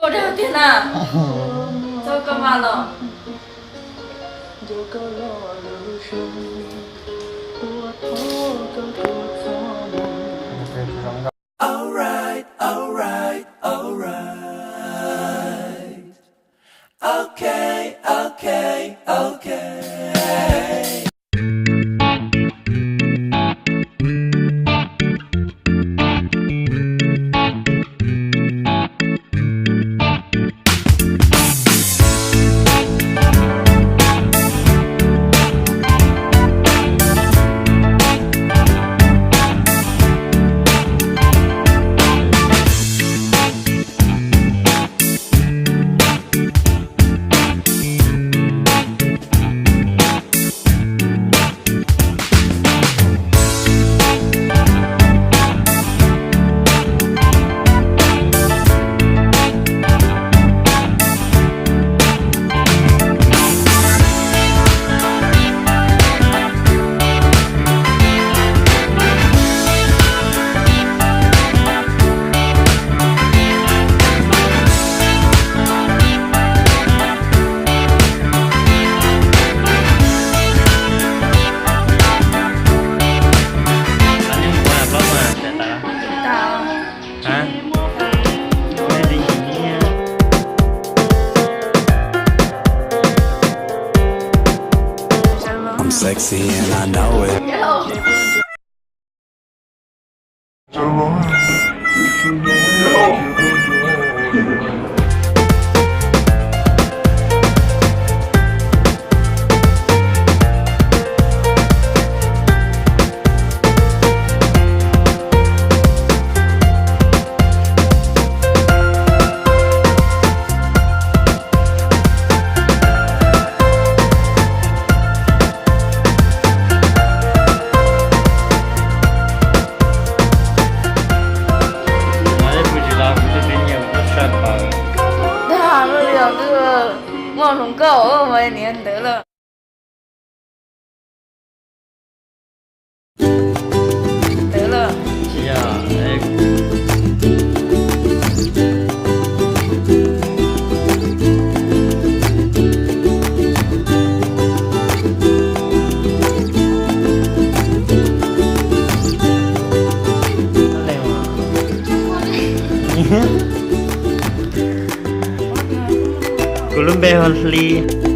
Ua dag tiag na. Txog koj mas los. Alright, alright, alright. Okay, okay, okay. I'm sexy and I know it. Dag, luaj li os, muaj hluas nkauj mas niam ntawd lawm. Ntawd lawm. Kuv lub npe hu Hli.